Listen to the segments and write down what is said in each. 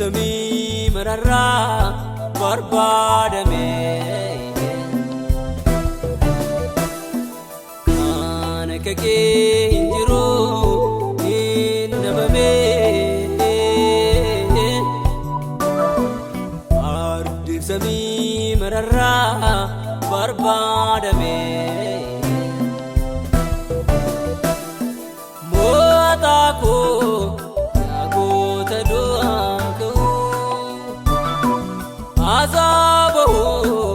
Samii mararraa barbaadame. Kan akka kee hin jiru hin dhabame. Ardiif samii mararraa barbaadame. Mo'ataa koo yaa goota du'aa ka'uu. Haasaa bahuu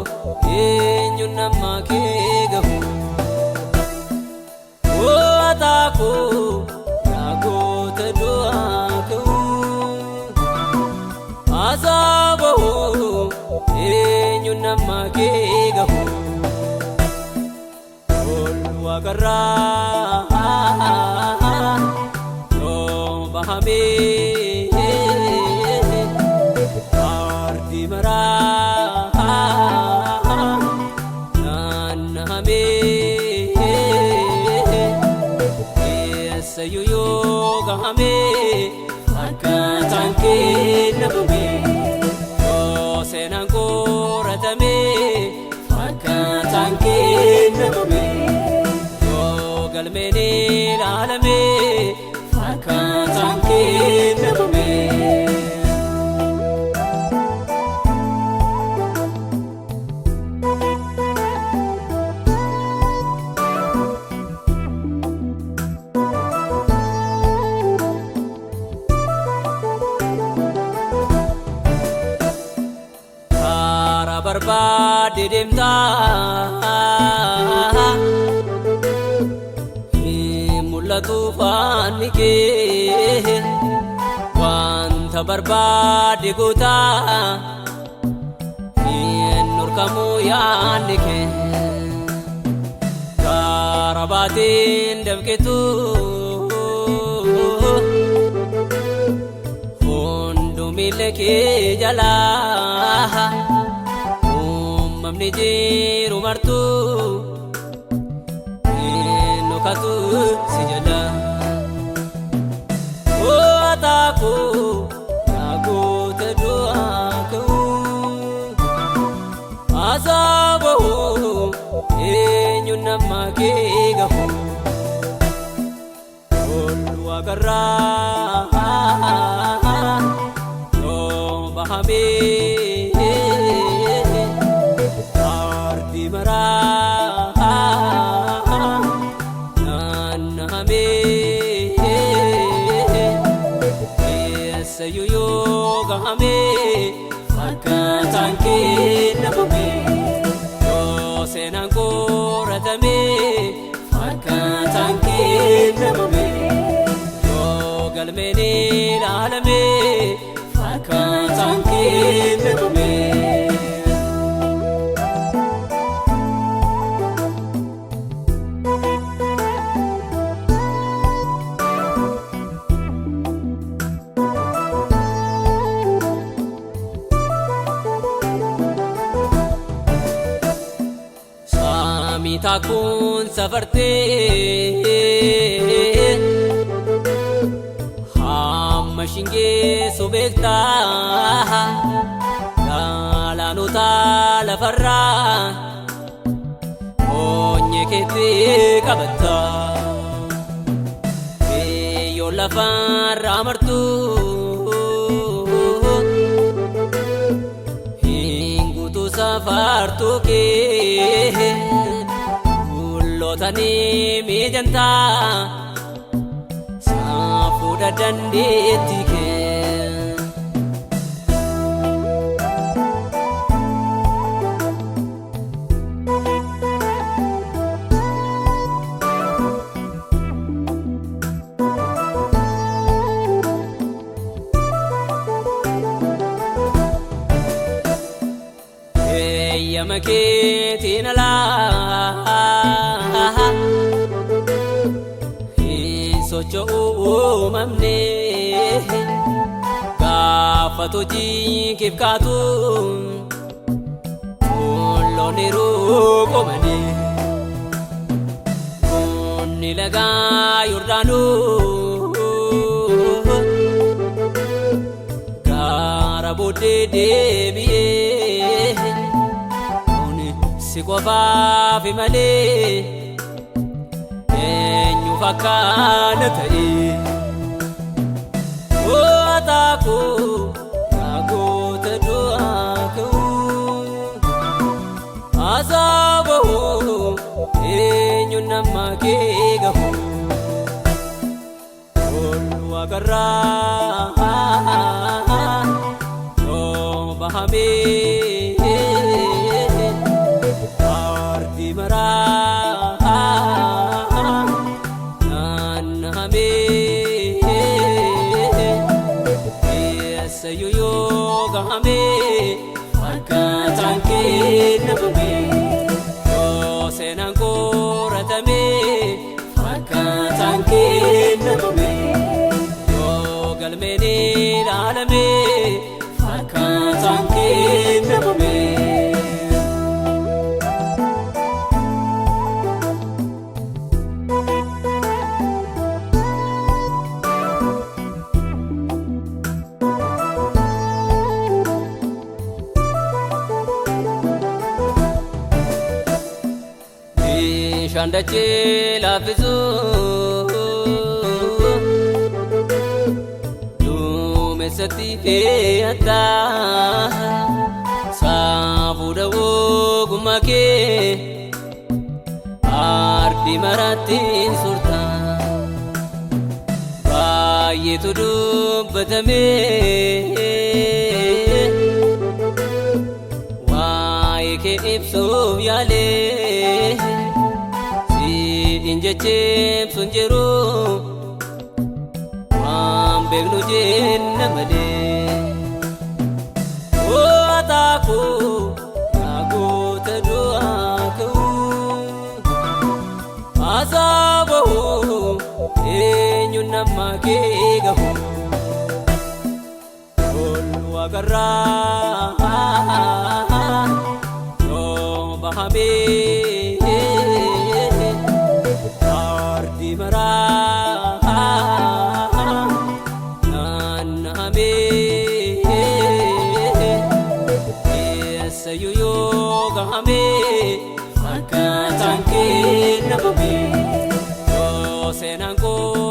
eenyuun nama kee gahu. Mo'ataa koo yaa goota du'aa ka'uu. Haasaa bahuu eenyuun nama kee gahu. Ol waaqarraa yoo bahamee ardi maraa naannahamee eessayyuu yoo gahamee akkaataan kennamame yoo seenaan qoratamee akkaataan kennamame yoo galmeen ilaalame akkaataan kennamame. Karaa barbaadde deemtaa hin mul'atu faanni kee wanta barbaadde gootaa hin dhorkamu yaadni kee karaa baateen dafqitu hunduu miila kee jalaa uumamni jiru martuu hin dhokatu si jala. Mo'ataa koo yaa goota du'aa ka'uu. Haasaa bahuu eenyuun nama kee gahu. Ol waaqarraa yoo bahamee ardi maraa naannahamee eessayyuu yoo gahamee akkaataan kennamame yoo seenaan qoratamee akkaataan kennamame yoo galmeen ilaalame akkaataan kennamame. Saamii taakuun safartee hamma shingeessu beektaa galaanota lafarraa onyee keetti qabatta biyyoo lafarraa martu hin guutuu safartuu kee gullootanii mijantaa saafuudha dandeettii kee. Eeyyama keetiin alaa hin socho'u uumamne gaafa hojii keef kaatu tulloonni ruqumanii Gunni lagaa Yordaanuu. booddee deebi'ee kun si qofaaf malee eenyuuf akkaana ta'e. Ataakoo nagoota du'aa ka'uu asaaboo eenyu nama kee gahu ol waaqarraa yoo bahamee ardii maraa naannahamee eessayyuu yoo gahamee fakkaataan kennamame yoo seenaan qoratame fakkaataan kennamame yoo galmeen ilaalame fakkaataan kennamame. Bishaan dachee laaffisu duumessatti fe'atta saafuudha ogummaa kee ardii marattiin surta baay'eetu dubbatame waa'ee kee ibsuuf yaalee siin jecheemsu hin jiru waan beeknu jenna malee. Ataakoo nagoota du'aa ka'uu asaaboo eenyu nama kee gahu ol waaqarraa yoo bahamee ardii maraa naannahamee eessayyuu yoo gahamee fakkaataan kennamame yoo seenaan qoratame.